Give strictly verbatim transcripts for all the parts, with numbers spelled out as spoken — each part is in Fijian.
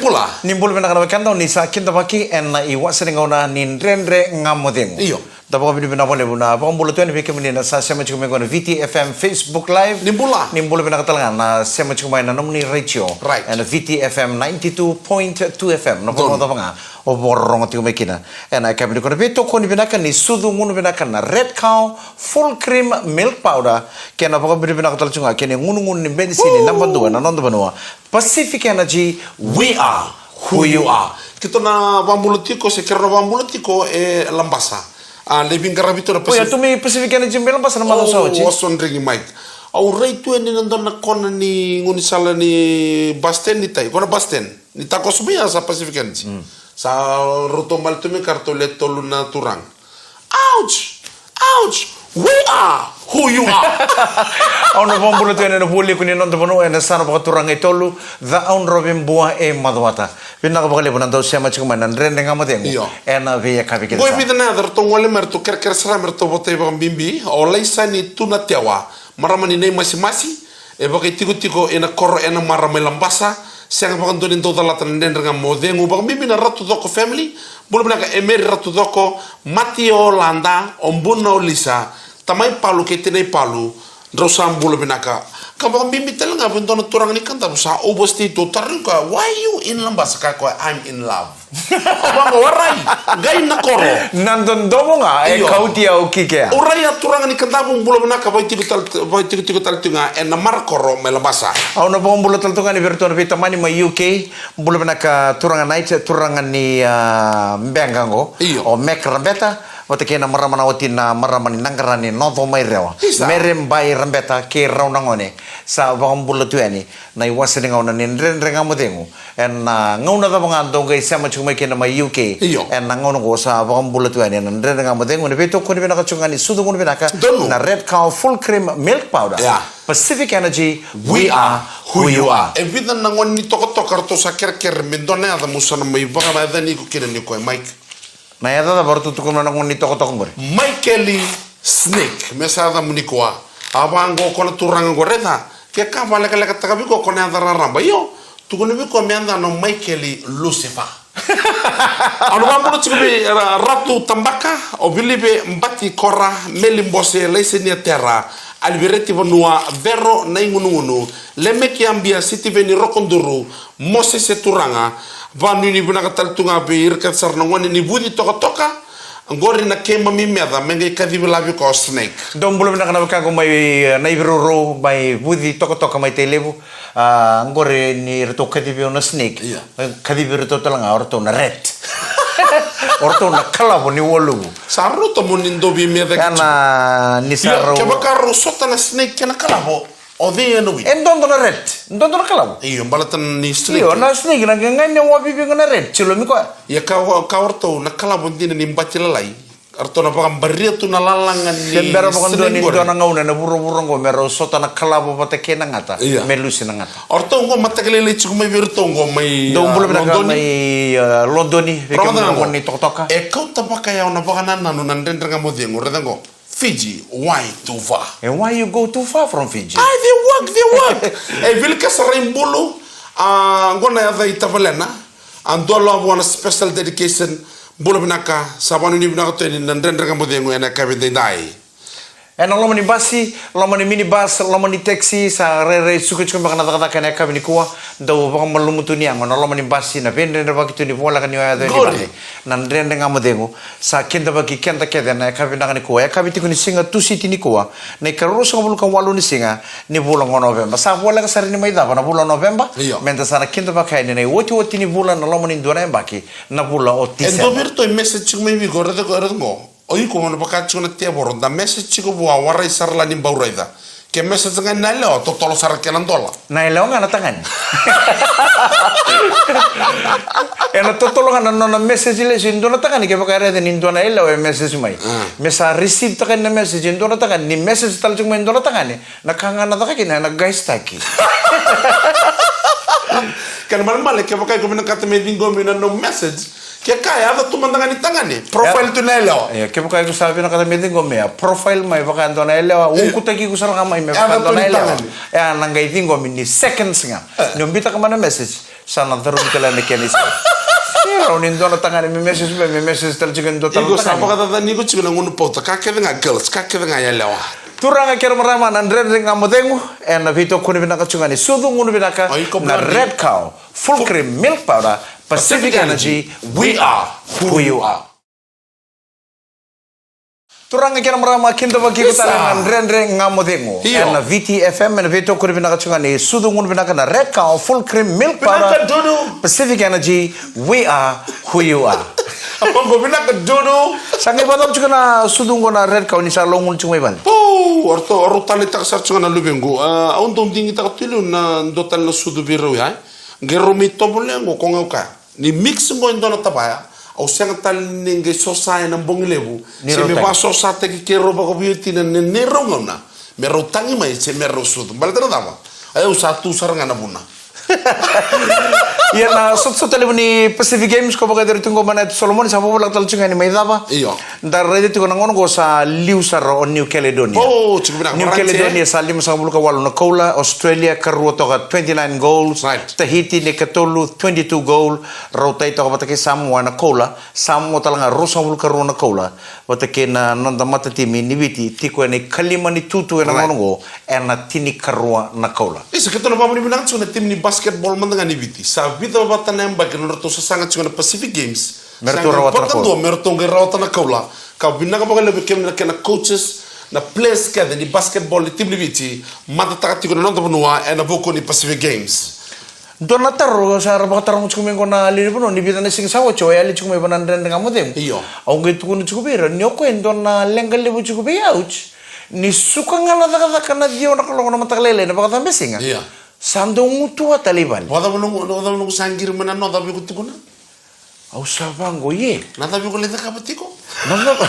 Bula. Ni bula vinaka na wekada, ni sa kidavaki ena iwase ni gauna ni Dredre Ga Mo Cegu. Io. Da vakavinavinaka vakalevu na vakabula tu yani vei kemuni na sa sema tiko mai qo na V T F M Facebook Live. Ni bula. Ni bula vinaka tale ga na sema tiko mai na nomuni retio. Right. Ena V T F M ninety-two point two F M. Na vanua cava ga o vakarorogo tiko mai kina. Ena yakavi nikua na veitokoni vinaka ni sucu gunu vinaka na Red Cow Full Cream Milk Powder. Kei na vakavinavinaka tale tiko ga kei na gunugunu ni benisini naba dua ena noda vanua. Pacific Energy, we are who you are. Keitou na vakabula tiko, se keirau na vakabula tiko e Labasa. A, lai veiqaravi tu na Pacific. Oi, a tu mai Pacific Energy mai Labasa na macawa sa oti. I was wondering, Mike. Au rai tu yani na dua na kona ni gaunisala ni bus stand ni tai. Ko na bus stand. Ni takoso mai ya sa Pacific Energy. Sa ratou mali tu mai ka ratou le tolu na turaga. Ouch! Ouch! We are who you are. Au na vakabula tu yani ena vualiku ni noda vanua ena yasana vakaturaga e tolu, Cakaudrove, Bua e Macuata. Vinaka vakalevu na dau sema tiko mai na Dredre Ga Mo Cegu. Io. Ena veiyakavi kece sa. Qo e vica na yaca ratou gole mai, ratou kerekere sara me ratou votai vakabibi. O Laisani Tunatewa, marama ni Naimasimasi, e vakaitikotiko ena koro ena mara mai Labasa. Sega vakadua ni dau calata na Dredre Ga Mo Cegu, vakabibi na Ratu Coko family. Bula vinaka Emery Ratu Coko, Mati Olada, o Buna o Lisa, tamai Palu kei tinai Palu, drau sa bula vinaka. Ka vakabibi tale ga vei dua na turaga ni Kadavu sa overstay tu, taroga, why you in Labasa? Kaya o koya, I'm in love. Au vaqo, warai, qai na koro. Na dodomo ga e kauti au ki kea. Io. Au rai a turaga ni Kadavu, bula vinaka, vakaitikotiko tale tiko ga ena mara koro mai Labasa. Au na vakabula tale tu ga yani vei iratou na veitamani mai U K. Bula vinaka turaga Knight, turaga ni, a, Beqa qo. Io. O Mac Rabeta, vata kei na marama na wati na marama ni Naqara ni Noco mai Rewa. Isa. Mere Bai Rabeta kei rau na gone. Sa vakabula tu yani na iwase ni gauna ni Dredre Ga Mo Cegu. Ena, a, gauna cava ga dou qai sema tiko mai kina mai U K. Io. Ena gauna qo sa vakabula tu yani ena Dredre Ga Mo Cegu, ena veitokoni vinaka tiko ga ni sucu gunu vinaka. Donu. Na Red Cow Full Cream Milk Powder. Yeah. Pacific Energy, we are who you are. E vica na gone ni tokatoka ratou sa kerekere me dua na yaca, meu sa na mai vakayacani iko kina nikua, Mike. Na yaca cava ratou tukuna na gone ni tokatoka qori? Michael Snake, me sa yacamu nikua. A vaqo o koya na turaga qo, raica. Ke ka vakalekalekataka vei koya o koya na yaca raraba. Io, tukuna vei koya me yacana o Michael Lucifer. Au na vakabula tiko vei, ra-, Ratu Tabaka, o Vilive Bati Kora, Meli Bose, Laisenia Tera, Alivereti Vanua, Vero Naigunugunu, Lemeki Abia, Sitiveni Rokoduru, Mosese Turaga, vakanuinui vinaka tale tu ga vei ira kece sara na gone ni Vuci Tokatoka, qori na keimami meca, me qai kacivi lavi ko Snake. Dou bula vinaka na wekaqu mai, e, Naivirourou, mai Vuci Tokatoka mai Tailevu. A, qori ni ratou kacivi au na Snake. Io. E, kacivi iratou tale ga o ratou na rat. O ratou na kalavo ni waluvu. Sa rauta mo ni dou veimeca. Ia, kevaka rau sota na Snake kei na kalavo, o cei ena win? E dodo na rat, dodo na kalavo. Io, baleta ni Snake. Io, na Snake, na qai, qai ni wavivi ga na rat, tilo mi koya. Ia ka, ka o ratou na kalavo dina ni bati lalai. Ratou na vakabaria tu na lalaga ni se bera vakadua ni dua na gauna ena vuravura oqo me rau sota na kalavo vata kei na gata, io, me lusi na gata. O ratou oqo mataka lailai tiko mai vei ratou oqo mai, dou, a, bula vinaka Lodoni. Mai, a, Lodoni, vei kemuni na gone ni tokatoka. E kauta vakayawa na vakanananu na Dredre Ga Mo Cegu, raica oqo. Fiji, why too far? And why you go too far from Fiji? Ai, they work, they work. E, Vilikesa Raibulu, a, oqo na yaca i tavalena. A dua lavo on a special dedication. Bula vinaka, sa vakanuinui vinaka tu yani na Dredre Ga Mo Cegu ena yakavi edaidai. Ena loma ni basi, loma ni minibus, loma ni taxi, sa rairai suka tiko beka na cakacaka ena yakavi nikua. Dau vakamalumu tu ni yago ena loma ni basi, na veidredrevaki tu ni voleka ni o yaco yani vale. Na Dredre Ga Mo Cegu, sa kidavaki keda kece ena yakavi vinaka nikua. Yakavi tiko ni siga Tusiti nikua, na ikaruasagavulu ka walu ni siga ni vula oqo o Noveba. Sa voleka sara ni mai cava na vula o Noveba. Io. Meda sa na kidavaka yani na iotioti ni vula ena loma ni dua na yabaki, na vula o Tiseba. E dua vei iratou e message tiko mai vei iko, raica qo, raica qo. O iko mo na vaka tiko na tevoro, da message tiko vua, warai sara la ni bau raica. Ke message ga na yalewa, totolo sara kena dola. Na yalewa ga na tagane. Ena totolo ga na nona message lesu e dua na tagane, kevaka e raica ni dua na yalewa e message mai. Mm. Me sa receive taka na message e dua na tagane, ni message tale tiko mai e dua na tagane, na ka ga na caka kina, ena guys taki. Kena malemale, kevaka iko vinakata me ciqomi na nomu message, ke ka e yaco tu mada ga ni tagane, profile tu na yalewa. Ia, kevaka iko sa vinakata me ciqomi, a profile mai vaka e dua na yalewa, ukutaki iko sara ga mai me vaka e dua na yalewa. E a na qai ciqomi ni seconds ga. Ni o bitaka mai na message, sa na caruvi tale na kena isau. Ni rau ni dua na tagane me message, me, me message tale tiko e dua tale na tagane. Iko sa vakacacani iko tiko na gunu pauta, ka kece ga girls, ka kece ga yalewa. Turaga kei ra marama, na Dredre Ga Mo Cegu, ena veitokoni vinaka tiko ga ni Sucu Gunu Vinaka, na Red Cow Full Cream Milk Powder, Pacific Energy, we are who you are. Turaga kei ra marama, kidavaki iko tale na Dredre Ga Mo Cegu, ena Viti F M, ena veitokoni vinaka tiko ga ni Sucu Gunu Vinaka, na Red Cow Full Cream Milk Powder, Pacific Energy, we are who you are. A vaqo, vinaka dudu. Sa qai vakacava tiko na sucu qo na Red Cow ni sa lako gunu tiko mai vale? Pau, o ratou, o rau taleitaka sara tiko ga na luvequ. A, au dau digitaka tu e liu na dua tale na sucu vei rau ya. Qai rau mai tovolea qo, ko ga au kaya, ni mix qo e dua na tavaya. Au sega tale ni qai sosa ena bogi levu. Se me vakasosataki kei rau vakaveiwatini ena neirau gauna, me rau tagi mai se me rau sucu. Baleta na cava? Au sa tu sara ga na vuna. Ia na sotasota levu ni Pacific Games ko vakayacori tiko qo mai na yatu Solomoni, sa vakavoleka tale tiko ga ni mai cava. Io. Da raica tiko na gauna qo sa liu sara o New Caledonia. O, tiko vinaka. New Caledonia sa limasagavulu ka walu na koula, Australia karua toka, twenty-nine gold, Tahiti na ikatolu, twenty-two gold, rau tai toka vata kei Samoa ena koula, Samoa tale ga ruasagavulu karua na koula. Vata kei na noda matatimi ni Viti, tiko ena ikalima ni tutu ena gauna qo, ena tinikarua na koula. Isa, keitou na vakavinavinaka tiko na timi ni basketball mada ga ni Viti. Sa vica vata na yabaki na nodratou sasaga tiko na Pacific Games. Me ratou rawata na koula. Sa qai vakadua me ratou qai rawata na koula. Ka vinaka vakalevu vei kemuni na kena coaches, na players kece ni basketball ni timi ni Viti, matataka tiko na noda vanua ena vuku ni Pacific Games. Dua na taro sa ra vakataroga tiko mai qo na lewe ni vanua, ni vica na siga sa oti au yali tiko mai vua na Dredre Ga Mo Cegu. Io. Au qai tukuna tiko vei ira ni o koya e dua na leqa levu tiko vei au, ni suka ga na cakacaka na ciwa na kaloko na mataka lailai na vakacabe siga. Io. Sa dau gutuwa tale i vale. Vakacava noqu, vakacava noqu sa qiri mai na noca vei iko tukuna? Au sa vaqo, ie. Na cava iko lai cakava tiko? Na cava?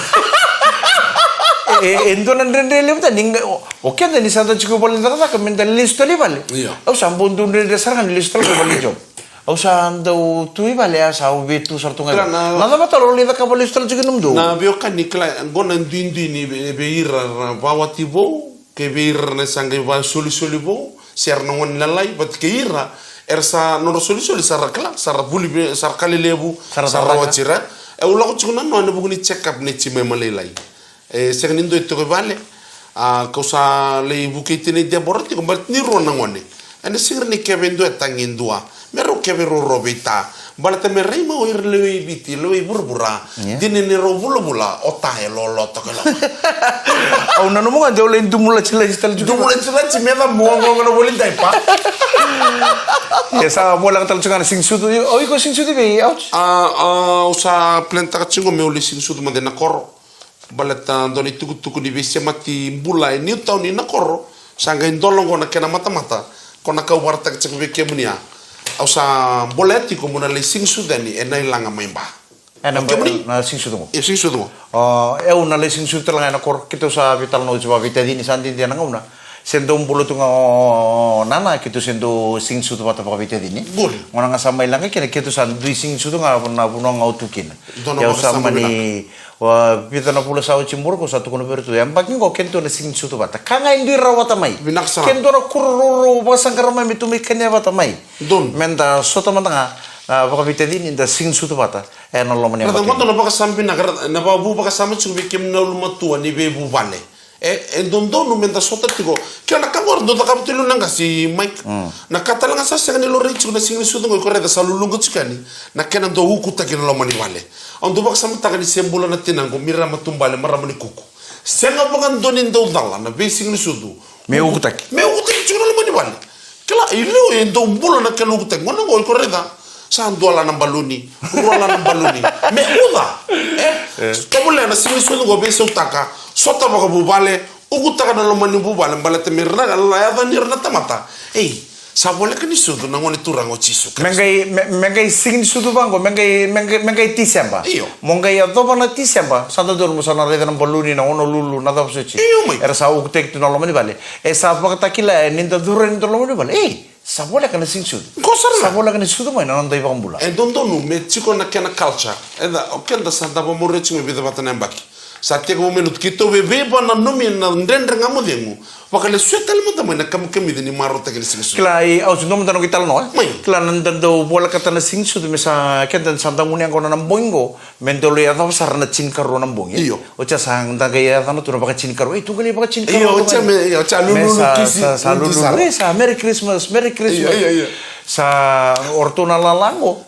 E, e, e dua na dredre levu tale ni qai, o, o keda ni sa da tiko i vale ni cakacaka, me da lesu tale i vale. Io. Au sa bau dau dredre sara ga ni lesu tale i vale ni job. Au sa dau tu i vale, a sa au via tu sara tu ga. Kila na, na cava tale o lai cakava lesu tale tiko i nomudou? Na veiwekani, kila, qo na duidui ni vei, vei ira na vakawati vou, kei vei ira na sa qai vakasolisoli vou, se ra na gone lalai, vata kei ira era sa nodra solisoli sa ra kila, sa ra vuli vei, sa ra ka lelevu, sa ra wati ira. E, au lako tiko nanoa ena vuku ni check up nei Jemima Lailai. E sega ni dua e tiko i vale. A, kau sa lai vukei tinai Debora tiko baleta ni rua na gone. Ena sega ni keve e dua e tagi e dua. Me rau keve ruarua vei ta. Baleta me rai mai o ira lewe i Viti, lewe i vuravura. Ia. Dina ni rau vulavula, o ta e lolo toka e loma. Au nanuma ga de au lai dumu latilati tale tiko. Dumu latilati me da muagogo na voli daipa. Ia sa voleka tale tiko ga na siga ni sucu. O iko siga ni sucu vei, ouch? A, a, au sa plan taka tiko meu lai siga ni sucu mada ena koro. Baleta dua na itukutuku ni veisemati bula e Newtown i Nakoro, sa qai dola oqo na kena matamata, ko na ka au vakaraitaka tiko vei kemuni ya. Au sa bolea tiko meu na lai siga ni sucu yani ena ilaga mai Ba. Ena Ba, kemuni? Na siga ni sucu oqo. E, siga ni sucu oqo. O, au na lai siga ni sucu tale ga ena koro, keitou sa veitalanoa oti vakaveitacini, sa dede na gauna. Se dou bula tu ga o Nana, keitou se dou siga ni sucu vata vakaveitacini. Qori. Gauna ga sa mai laga kina, keitou sa dui siga ni sucu ga na vanua ga o tu kina. Dua na vakasama vinaka. Ia au sa mani, a, vica na vula sa oti bula, kau sa tukuna vei iratou, yabaki qo keitou na siga ni sucu vata. Ka ga e dui rawata mai. Vinaka sara. Ke dua na kuro rourou vakasaqara mai me tou mai kania vata mai. Donu. Me da sota mada ga, a, vakaveitacini, da siga ni sucu vata ena loma ni yabaki. Raica, qo dua na vakasama vinaka, raica, na vakavu vakasama tiko vei kemuni na ulumatua ni veivuvale. E, e dodonu me da sota tiko. Kila na ka qori dau cakava tu e liu na qase, Mike. Mm. Na ka tale ga sa sega ni laurai tiko na siga ni sucu qo, iko raica sa luluqa tiko yani na kena dau ukutaki na loma ni vale. Au dau vakasamataka ni se bula na tinaqu, Miriam Matubale, marama ni Kuku. Sega vakadua ni dau cala na veisiga ni sucu. Me ukutaki. Me ukutaki tiko na loma ni vale. Kila, i liu e dau bula na kena ukutaki. Gauna qo iko raica, sa dua la na baluni, rua la na baluni. Me uca. E? E. Tovolea na siga ni sucu qo veisautaka, sota vakavuvale, ukutaka na loma ni vuvale, baleta me ra na yaco ni ra na tamata. Ei, sa voleka ni sucu na Gone Turaga o Jisu Karisito. Me qai, me, me qai siga ni sucu vaqo, me qai, me qai, me qai Tiseba. Io. Mo qai yacova na Tiseba, sa dodonu mo sa na raica na baluni, na Honolulu, na cava soti. Io, mai. Era sa ukutaki tu na loma ni vale. E sa vakatakila, e, ni da curu ni da loma ni vale. Ei, Sa voleka na siga ni sucu. Qo sara ga. Sa voleka ni sucu mai na noda iVakabula. E dodonu me tiko na kena culture. Eda, o keda sa da vakamuri tiko mai vica vata na yabaki. Sa tekivu me lutu keitou veivananumi na Dredre Ga Mo Cegu. Vakalesuya tale mada mai na kamikamica ni marautaki na siga ni sucu. Kila, au sa dua mada na noqu italanoa, e? Mai. Kila, na da dau volekata na siga ni sucu me sa keda sa da gunu yaqona na bogi qo. Me dau lai yacova sara na tinikarua na bogi. Io. Oti ya sa da qai yacana tu na vakatinikarua. Ei, tu qai lai vakatinikarua. Io, oti ya me, io, oti ya lululu, sa, kisi, sa, sa lululu. Sa. E, sa Merry Christmas, Merry Christmas. Io, io, io. Sa o ratou na lala qo.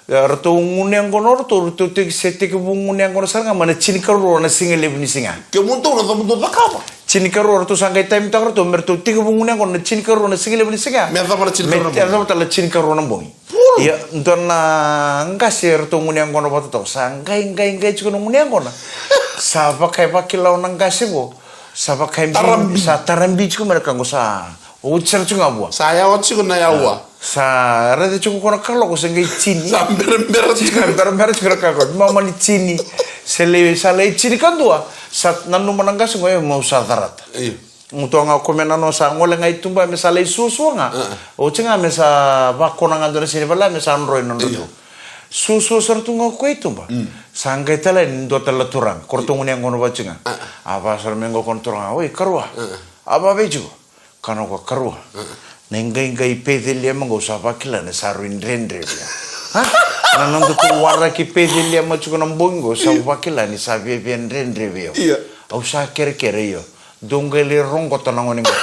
Ia, ratou gunu yaqona o ratou, ratou teki, se tekivu gunu yaqona sara ga mai na tinikarua na siga levu ni siga. Kemudou na cava dou cakava? Tinikarua, ratou sa qai taimitaka ratou me ratou tekivu gunu yaqona na tinikarua na siga levu ni siga. Me yacova na tinikarua na bogi. Me yacova tale na tinikarua na bogi. Ia, dua na qase eratou gunu yaqona vata toka. Sa qai, qai, qai tiko na gunu yaqona. Sa vaka e vakila o na qase qo. Sa vaka e bi-, tarabi. Sa tarabi tiko mai na ka qo sa oti sara tiko ga vua. Sa yawa tiko na yawa. Sa raica tiko ko na kaloko se qai tini. Sa berabera tiko. Sa berabera tiko na kaloko. Mama ni tini. Se lai, sa lai tini kadua. Sa nanuma na qase qo, e, meu sa carata. Io. Mutua ga o koya me nanoa sa gole ga i tuba me sa lai suasua ga. Oti ga me sa vakona ga dua na seni vala me sa droi na nodratou. Suasua sara tu ga o koya i tuba. Sa qai talai ni dua tale na turaga. Ko ratou gunu yaqona vata tiko ga. A va sara mai qo ko na turaga. Oi, karua. A va vei tiko. Kana ko karua. Na iqaiqai Peceliema qo sa vakila ni sa rui dredre vei au. Na nodatou waraki Peceliema tiko na bogi qo sa vakila ni sa viavia dredre vei au. Au sa kerekere io. Dou qai lai roqota na gone qori.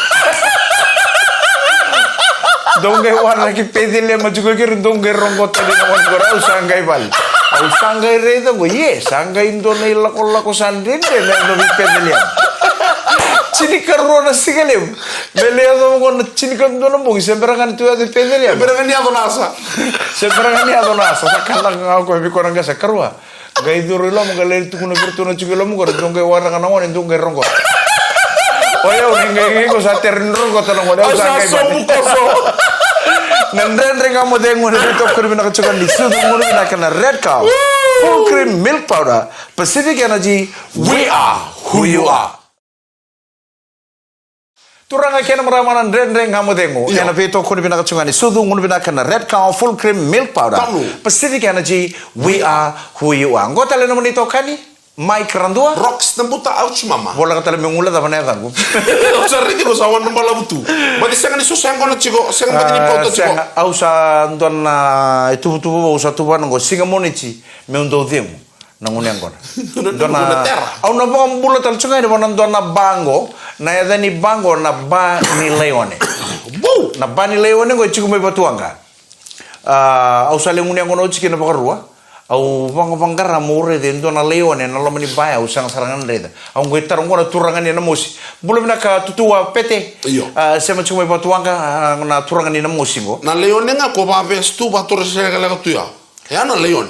Dou qai waraki Peceliema tiko keri, dou qai roqota na gone qori. Au sa qai vale. Au sa qai raica qo, ie, sa qai dua na ilakolako sa dredre me yacovi Peceliema. Tinikarua na siga levu. Me lai yacova qo na tinikadua na bogi, se bera ga ni tu yaco i Peceliema. Se bera ga ni yaco na asa. Se bera ga ni yaco na asa. Sa kana ga o koya vei koya na qase, karua. Qai curu i loma, qai lai tukuna vei iratou na tiko i loma qori, dou qai waraka na gone, dou qai roqota. O yau ni qai qai ko sa tere ni roqota na gone, au sa qai vale. Na Dredre Ga Mo Cegu, na veitokoni vinaka tiko ni sucu gunu vinaka na Red Cow, full cream milk powder, Pacific Energy, we are who you are. Turaga kei na marama, na Dredre Ga Mo Cegu. Io. Ena veitokoni vinaka tiko ga ni sucu gunu vinaka na Red Cow full cream milk powder. Pacific Energy, we are who you are. Qo tale na nomuni itokani, Mike Radua. Rocks na buta, ouch mama. Voleka tale meu guilecava na yacaqu. Au sa raici ko sa wana balavu tu. Baci sega ni soso yaqona tiko, sega ni baci ni pauta tiko. Sega, au sa dua na ituvatuva vou au sa tuvana qo, siga Moniti meu dau cegu. Na gunu yaqona. Dua na, au na vakabula tale tiko ga yani vua na dua na ba qo, na yaca ni ba qo na Ba ni Laione. Na Ba ni Laione qo e tiko mai Vatuwaqa. A, au sa lai gunu yaqona oti kina vakarua. Au vaqavaqara meu raica e dua na laione na loma ni ba ya, au sega sara ga ni raica. Au qai taro qo na turaga ni Namosi. Bula vinaka Tutua Pete. Io. A, sema tiko mai Vatuwaqa, a, na turaga ni Namosi qo. Na laione ga ko vavesi tu, vatura se lekaleka tu ya. E a na laione.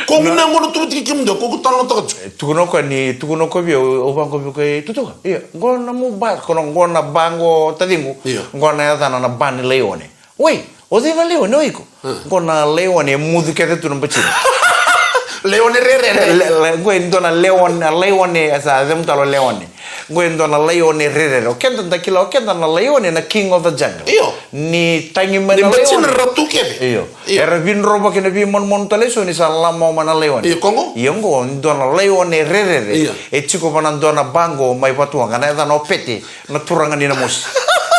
Ko gunu yaqona tu vata kei kemudou, ko ku talanoataka tu. E, tukuna o koya ni, tukuna o koya vei au, au vaqo vei koya, Tutua. Io, qo na nomu ba, ko na qo na ba qo taciqu. Io. Qo na yacana na Ba ni Laione. Oi, o cei na laione o iko? Qo na laione e mucu kece tu na batina. Laione rerere. Le, le, qo e dua na laione, laione, e sa cemu tale o laione. Qo e dua na laione rerere. O keda da kila, o keda na laione na king of the jungle. Io. Ni tagi mai na laione. Ni batina ra tu kece. Io. Io. Era vidrovaki na veimanumanu tale eso ni sa lama mai na laione. Io, ko qo? Io, qo e dua na laione rerere. Io. E tiko va na dua na ba qo mai Vatuwaqa, na yacana o Pete, na turaga ni Namosi.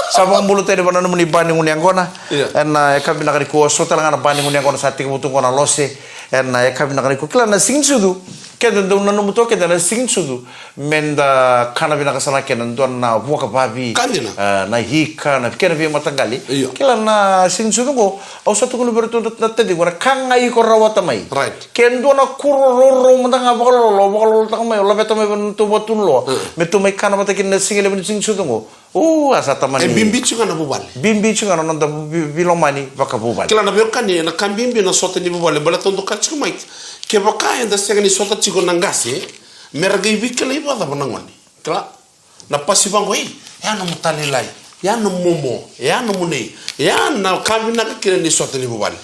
Sa vakabula tale va na nomuni ba ni gunu yaqona. Io. Ena yakavi vinaka nikua, so tale ga na ba ni gunu yaqona sa tekivu tu qo na lose. Ena yakavi vinaka nikua, kila na siga ni sucu. Keda dau nanuma toka keda na siga ni sucu, me da kana vinaka sara na kena dua na vuaka vavi. Ka dina. E, na ika, na kena veimataqali. Io. Kila na siga ni sucu qo, au sa tukuna vei iratou na taciqu, na ka ga iko rawata mai. Right. Ke dua na kuro rourou mada ga vakalololo, vakalolotaka mai, o laveta mai vei na nodatou vakatunuloa. Mm. Me tou mai kana vata kina na siga levu ni siga ni sucu qo. U, a sa tamani. E bibi tiko ga na vuvale. Bibi tiko ga na noda vi-, veilomani vakavuvale. Kila na veiwekani, na ka bibi na sota ni vuvale, baleta au dau kaya tiko mai, kevaka eda sega ni sota tiko na qase, me ra qai veikilai vakacava na gone? Kila, na pasi vaqo, ei, e a nomu talailai, e a nomu momo, e a nomu nei, e a na ka vinaka kina ni sota ni vuvale.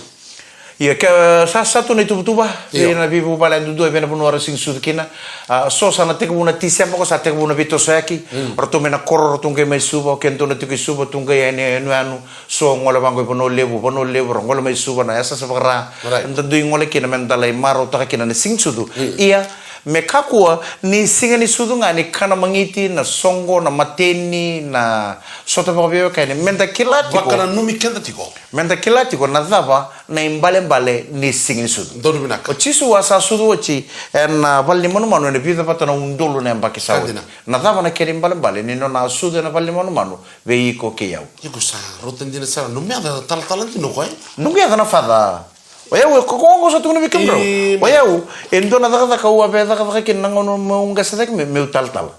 Ia ke sa sa tu na ituvatuva vei na veivuvale yadudua e vei na vanua ra sega ni sucu kina. A, so sa na tekivu na Tiseba, ko sa tekivu na veitosoyaki. Ratou mai na koro, ratou qai mai Suva, o keda dou na tiko i Suva, tu qai yani e yanuyanu. So gole vaqo i Vanua Levu, Vanua Levu ra gole mai Suva, na yasayasa vaka-Ra. Eda dui gole kina me da lai marautaka kina na sega ni sucu. Ia me kakua ni sega ni sucu ga ni kana magiti, na soqo, na mateni, na sota vakaveiwekani, me da kila tiko. Vakananumi keda tiko. Me da kila tiko na cava na ibalebale ni sega ni sucu. Donu vinaka. O Jisu a sa sucu oti ena vale ni manumanu ena vica vata na udolu na yabaki sa oti. Na cava na kena ibalebale ni nona a sucu ena vale ni manumanu vei iko kei au? Iko sa rauta dina sara, nomu yaca talatala dina o koya. Noqu yaca na faca. O yau e kokogo sa tukuna vei kemudrau. O yau e dua na cakacaka au a via cakacaka kina na gauna meu qase cake, meu talatala.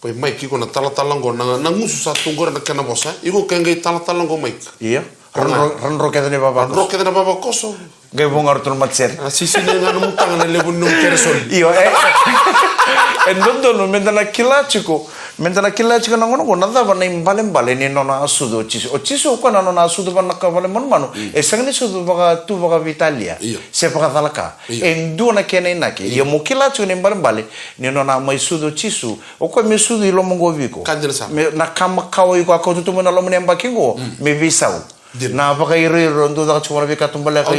Pai Mike, iko na talatala oqo, na gusu sa tu oqori na kena vosa. Iko ke qai talatala oqo Mike. Ia. Ra dro kece na ivavakoso. Ra dro kece na ivavakoso. Qai vuqa ratou na matasere. A sisini ga nomu taga na levu ni nomu kere soli. Io, e dodonu me da na kila tiko. Me da na kila tiko na gauna oqo na cava na ibalebale ni nona a sucu o Jisu. O Jisu o koya na nona a sucu vaka na ka vale manumanu, e sega ni sucu vakatu vakaveitalia se vakacalaka. E dua na kena inaki. Ia mo kila tiko na ibalebale ni nona a mai sucu o Jisu. O koya me sucu i loma oqo vei iko. Ka dina sara. Na ka makawa iko a kauta tu mai na loma ni yabaki oqo me veisau. Na vakairoiro dou caka tiko vana veikatubaleka.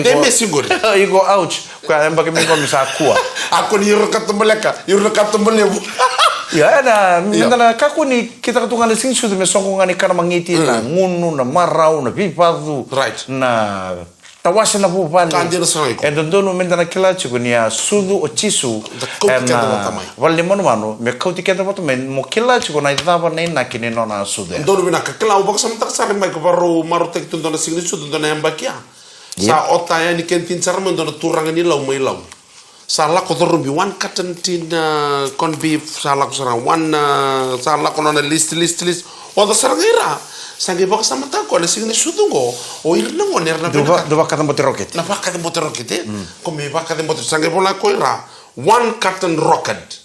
Iko ouch. Koya yabaki mai qo me sa kua. A ko ni iro katubaleka, iro na katuba levu. Ia ena me da na kakua ni kitaka tu ga na sega ni sucu me soqo ga ni kana magiti, na gunu, na marau, na veivacu, na tawase na vuvale. E dodonu me da na kila tiko ni a sucu o Jisu ena vale ni manumanu me kauti keda vata mai, mo kila tiko na icava na inaki ni nona a sucu. Donu vinaka, kila au vakasamataka sara mai ko varau marautaki tu dua na sega ni sucu dua na yabaki ya. Sa ota yani kena tini sara mai dua na turaga ni Lau mai Lau. Sa lako curubi one carton tin corn beef, sa lako sara one, sa lako nona list, list, list. Oca sara ga i ra. Sa qai vakasamataka koya na sega ni sucu oqo, o ira na gone era na vinaka. Dua vakacabote rokete. Na vakacabote rokete. Ko me vakacabote, sa qai vola ko i ra one carton rocket.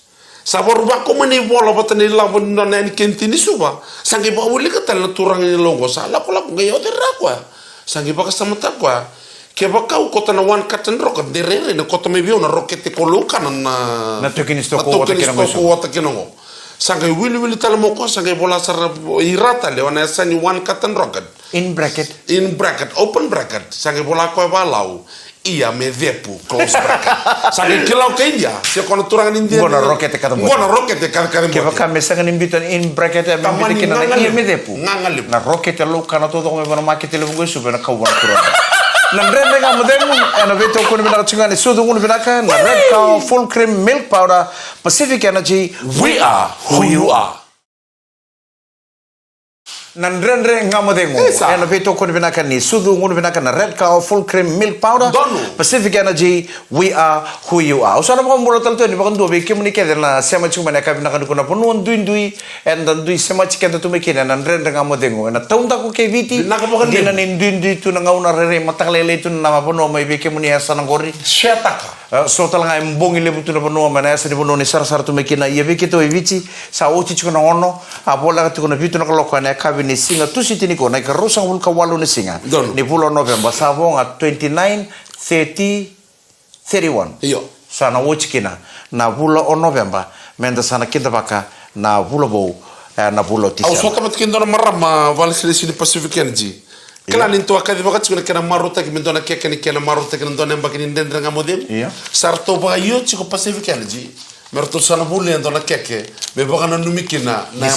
Sa varu vakaumani vola vata na ilavo ni nona yani kena tini suva. Sa qai vakawilika tale na turaga ni Lau oqo, sa lakolako qai oca i ra koya. Sa qai vakasamataka koya. Kevaka au kauta na one carton rocket, de rairai na kauta mai vei au na rokete ko Lau kana na toki ni sitoa ko ota kina oqo. Sa qai wiliwili tale mai o koya, sa qai vola sara i ra tale o na yasa ni one carton rocket. In bracket. In bracket, open bracket. Sa qai vola koya valau. Ia me cepu, close bracket. Sa qai kila o kai Idia, se ko na turaga ni Idia. Qo na rokete kacabote. Qo na rokete kacabote. Kevaka me sega ni biuta na in bracket, me biuta kina na ia me cepu. Gaga levu. Na rokete Lau kana taucoko mai vua na makete levu qo e Suva ena kau vua na turaga. Na Dredre Ga Mo Cegu ena veitokoni vinaka tiko ga ni sucu gunu vinaka, na Red Cow Full Cream Milk Powder, Pacific Energy, we are who you are. Na Dredre Ga Mo Cegu ena veitokoni vinaka ni sucu gunu vinaka, na Red Cow Full Cream Milk Powder, Pacific Energy, we are who you are. Au sa na vakabula tale tu yani vakadua vei kemuni kece na sema tiko mai na yakavi vinaka nikua, na vanua duidui eda dui semati keda tu mai kina ena Dredre Ga Mo Cegu ena taudaku kei Viti. Dina ni duidui tu na gauna, rairai mataka lailai tu na vanua mai vei kemuni e yasana qori. Setaka. E, so tale ga e bogi levu tu na vanua mai na yasa ni vanua ni sarasara tu mai kina. Ia vei keitou e Viti, sa oti tiko na ono, a voleka tiko na vitu na kaloko ena yakavi ni siga Tusiti nikua, na ikaruasagavulu ka walu ni siga ni vula o Noveba, sa vo ga twenty-nine, thirty, thirty-one. Io. Sa na oti kina na vula o Noveba, me da sa na kidavaka na vula vou, e, na vula o Tiseba. Au sota vata kei dua na marama vakalesilesi ni Pacific Energy. Kila ni tou a kacivaka tiko na kena marautaki me dua na keke ni kena marautaki na dua na yabaki ni Dredre Ga Mo Cegu. Sa ratou vakaio tiko Pacific Energy me ratou sa na volia e dua na keke me vakananumi kina na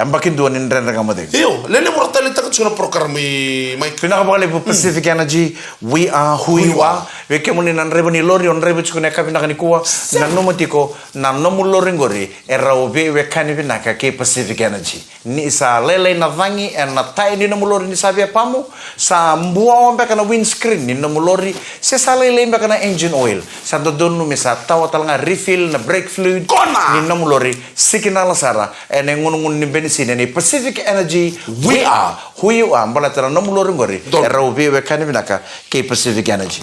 yabaki dua ni Dredre Ga Mo Cegu. Io, lelevu ra taleitaka tiko na program i mai. Vinaka vakalevu Pacific Energy, we are who you are. Vei kemuni na draiva ni lori o draiva tiko na yakavi vinaka nikua, nanuma tiko na nomu lori qori e rau veiwekani vinaka kei Pacific Energy. Ni sa lailai na cagi ena taya ni nomu lori ni sa via pamu, sa buawa beka na windscreen ni nomu lori, se sa lailai beka na engine oil, sa dodonu me sa tawa tale ga refill na brake fluid ni nomu lori, sikinala sara ena igunugunu ni benisini ena Pacific Energy. We are who you are, baleta na nomu lori qori e rau veiwekani vinaka kei Pacific Energy.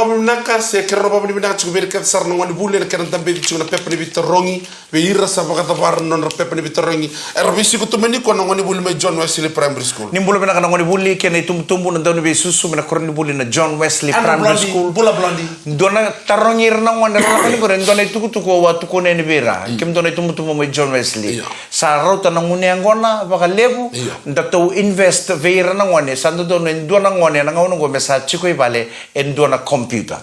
Vinaka, se kerea na vakavinavinaka tiko vei ira kece sara na gonevuli ena kena dabeci tiko na pepa ni veitarogi. Vei ira sa vakacavara na nodra pepa ni veitarogi, era veisiko tu mai nikua na gonevuli mai John Wesley Primary School. Ni bula vinaka na gonevuli kei na itubutubu, na dauniveisusu mai na koronivuli na John Wesley Primary School. Bula Blondie. Dua na tarogi ira na gone era lako ni qori, e dua na itukutuku au a tukuna yani vei ira. Kemudou na itubutubu mai John Wesley. Sa rauta na gunu yaqona vakalevu. Da tou invest vei ira na gone, sa dodonu e dua na gone ena gauna oqo me sa tiko i vale e dua na computer.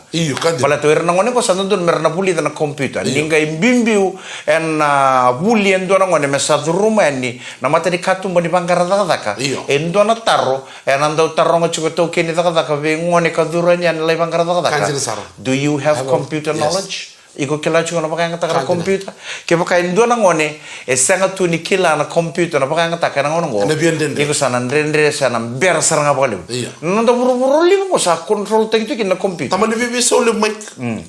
Baleta o ira na gone oqo sa dodonu me ra na vulica na computer. Ni qai biubiu ena vuli e dua na gone me sa curuma yani na matanikatuba ni vaqara cakacaka. E dua na taro ena dau taroga tiko e taukei ni cakacaka vei gone ka curu yani ena lai vaqara cakacaka. Do you have computer knowledge? Iko kila tiko na vakayagataka na computer? Kevaka e dua na gone e sega tu ni kila na computer na vakayagataka ena gauna oqo, iko sa na dredre, sa na bera sara ga vakalevu. Na noda vuravura o liga oqo sa control taki tu kina na computer. Tamani veiveisau levu mai.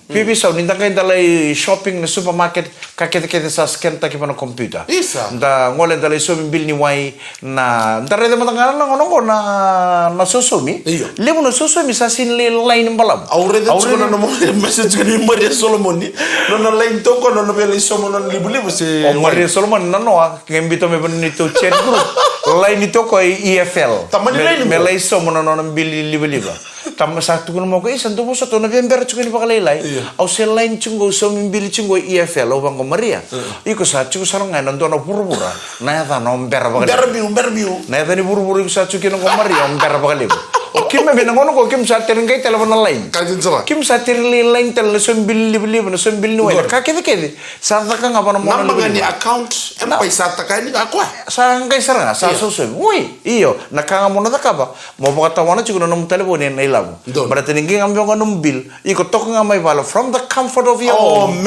Veiveisau ni da qai da lai shopping na supermarket, ka kecekece sa scan taki vua na computer. Da gole da lai saumi bili ni wai, na da raica mada ga na gauna oqo na sosomi. Levu na sosomi sa sini lai laini balavu. Au raica tiko na nomu message tiko ni Maria Solomoni. Nona laini toka nona via lai sauma nona livaliva se o Maria Solomoni na noa. Qai biuta mai vua na neitou chat group. Laini toka i E F L. Tamani laini me lai sauma na nona bili livaliva. Tama sa tukuna mai o koya, isa, dou vosota, au na via bera tiko ni vakalailai. Au se laini tiko qo, au saumi bili tiko qo i E F L, au vaqo Maria. Iko sa tiko sara ga ena dua na vuravura na yacana o bera vakalevu. Bera biu, bera biu. Na yaca ni vuravura iko sa tiko kina qo Maria o bera vakalevu. O keimami na gauna qo keimami sa tere qai tale vua na laini. Keimami sa tere lai laini tale na saumi bili livaliva, na saumi bili ni wai, na ka kecekece. Sa caka ga vua na mona livaliva. Naba ga ni account e bai sa taka yani ga koya. Sa qai sara ga sa sosomi. Oi, io, na ka ga mo na cakava. Mo vakatawana tiko na nomu talevoni ena ilavo. Baleta ni qai ga mai vaqo na nomu bill, iko toka ga mai vale from the comfort of your home.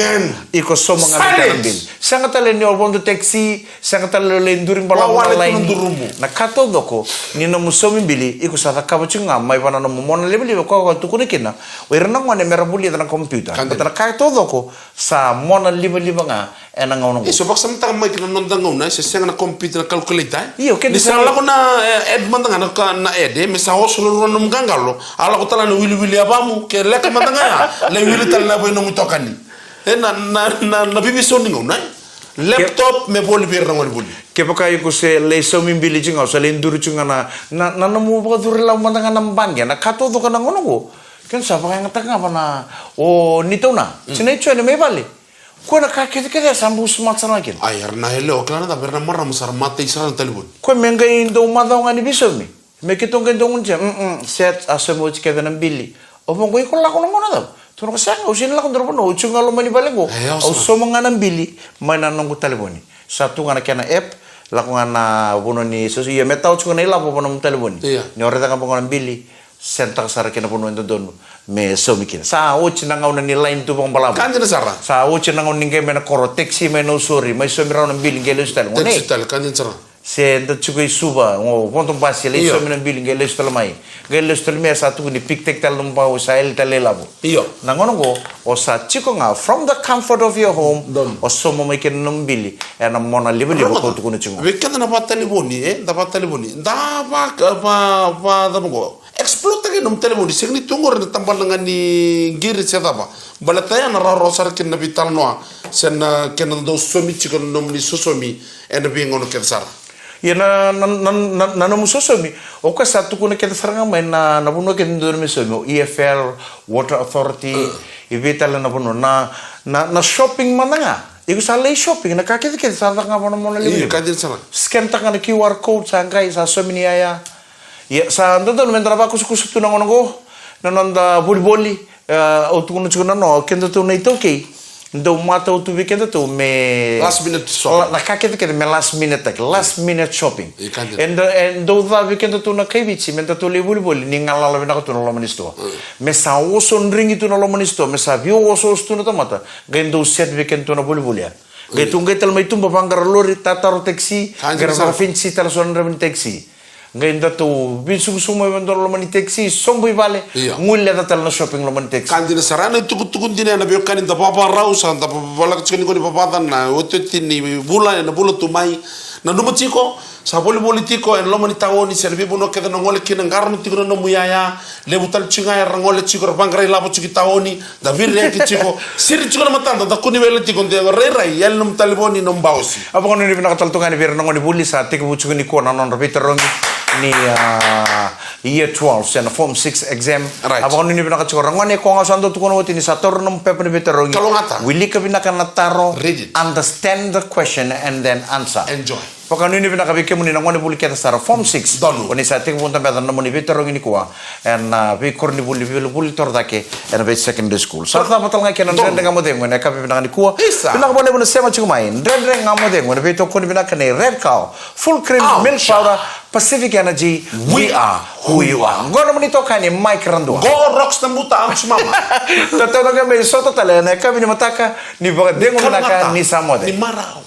Iko sauma ga na kena bill. Sega tale ni o vodo taxi, sega tale ni o lai duri balavu na laini. Na ka taucoko ni nomu saumi bili, iko sa cakava tiko ga mai vua na nomu mona livaliva, koya koya tukuna kina o ira na gone me ra vulica na computer. Baleta na ka taucoko sa mona livaliva ga. Ena gauna oqo. Io, se vakasamataka mai kina na noda gauna, e se sega na computer, na calculator. Io, ni sa lako na, e, ad mada ga na ka, na ad, e, me sa oso ruarua na nomu qaqalo, a lako tale na wiliwili yavamu, ke leka mada ga ya, lai wili tale na vei nomu itokani. E, na, na, na, na veiveisau ni gauna, e. Laptop me voli vei ira na gonevuli. Kevaka iko se lai saumi bili tiko ga, o sa lai duri tiko ga na, na, na nomu vakacuru ilavo mada ga na baqe, na ka taucoko na gauna oqo. Kena sa vakayagataka ga vua na, o neitou na, tinai Jone mai vale. Koya na ka kecekece sa bau smart sara ga kina. Ai, era na yalewa, kila na cava, era na marama sa ra matai sara na talevoni. Koya me qai dau macawa ga ni veisaumi. Me keitou qai dau gunu tiko, mm, set, a saumi oti kece na bili. Au vaqo, iko lako na gauna cava? Tukuna o koya, sega, au sega ni lako dua na vanua, au tiko ga loma ni vale qo. Au sauma ga na bili mai na noqu talevoni. Sa tu ga na kena app, lako ga na vanua ni soso, ia me tawa tiko na ilavo vua nomu talevoni. Ni o raica ga vaqo na bili. Send taka sara kina vanua e dodonu me saumi kina. Sa oti na gauna ni laini tu vakabalavu. Ka dina sara. Sa oti na gauna ni qai mai na koro, taxi mai Nausori, mai saumi rawa na bili, qai lesu tale. Taxi tale, ka dina sara. Se da tiko i Suva, o vodo basi, lai saumi na bili, qai lesu tale mai. Qai lesu tale mai, sa tukuni pick take tale nomu bau, sa yali tale ilavo. Io. Na gauna oqo, o sa tiko ga from the comfort of your home, o sauma mai kina nomu bili ena mona livaliva kau tukuna tiko. Vei keda na vatalevoni, e, da vatalevoni. Da va, va, va, cava oqo. Explore taki nomu talevoni, sega ni tu qori na tabana ga ni qiri se cava. Baleta ya na rawarawa sara kina na veitalanoa se na kena dau sosomi tiko na nomuni sosomi ena veigauna kece sara. Ia na, na, na, na, na nomu sosomi, o koya sa tukuna kece sara ga mai na, na vanua kece dodonu me saumi, o E F L, Water Authority, i vei tale na vanua, na, na, na shopping mada ga. Iko sa lai shopping, na ka kecekece sa caka ga vua na mona livaliva. Scan taka ga na Q R code, sa qai, sa saumi ni yaya. Ia, sa dodonu meda na vakusakusa tu na gauna oqo, na noda volivoli, e, au tukuna tiko na noa, o kedatou na iTaukei, dau matau tu vei kedatou me last minute shopping. La-, na ka kecekece me last minute taki, last minute shopping. E dau, e dau ca vei kedatou na kai Viti, me datou lai volivoli, ni galala vinaka tu na loma ni sitoa. Me sa oso drigi tu na loma ni sitoa, me sa veiosooso tu na tamata, qai dau set vei kedatou na volivoli ya. Qai tu qai tale mai tuba, vaqara lori, tataro taxi, qai ra vakafenisi tale so na draiva ni taxi. Qai datou veisukusuku mai vadua na loma ni taxi, sobu i vale, gui leca tale na shopping loma ni taxi. Ka dina sara, na itukutuku dina ya na veiwekani, da vavarau, sa da vavalaka tiko ni ko ni vavaca na otioti ni vula, ena vula tu mai. Nanuma tiko, Sa volivoli tiko ena loma ni taoni se na veivanua kece na gole kina, qarauna tiko na nomu iyaya. Levu tale tiko ga era gole tiko, era vaqara ilavo tiko i taoni, da viririyaki tiko. Siri tiko na matada, da kua ni wele tiko, de rairai, yali nomu talevoni, nomu baosi. A vakanuinui vinaka tale tu ga yani vei ira na gonevuli sa tekivu tiko nikua na nodra veitarogi ni, a, Year twelve se na Form six exam. Right. A vakanuinui vinaka tiko, ragone, ko ga sa dau tukuna oti ni sa taura nomu pepa ni veitarogi. Kalougata. Wilika vinaka na taro. Read it. Understand the question and then answer. Enjoy. Vakanuinui vinaka vei kemuni na gonevuli kece sara Form six. Donu. Ko ni sa tekivu dabeca na nomuni veitarogi nikua ena, a, veikoronivuli, veivolivuli torocake ena vei secondary school. Sa cava tale ga kina na Donu. Dredre Ga Mo Cegu ena yakavi vinaka nikua. Isa. Vinaka vakalevu na sema tiko mai. Dredre Ga Mo Cegu ena veitokoni vinaka nei Red Cow, Full Cream, Au, Milk cha. Powder, Pacific Energy. We are who you are. Qo nomuni itokani Mike Radua. Qo Rocks na buta, Aunt Mama. Tatau ga me sota tale ena yakavi ni mataka, ni vakacegu vinaka, Kalamata. Ni sa moce. Ni marau.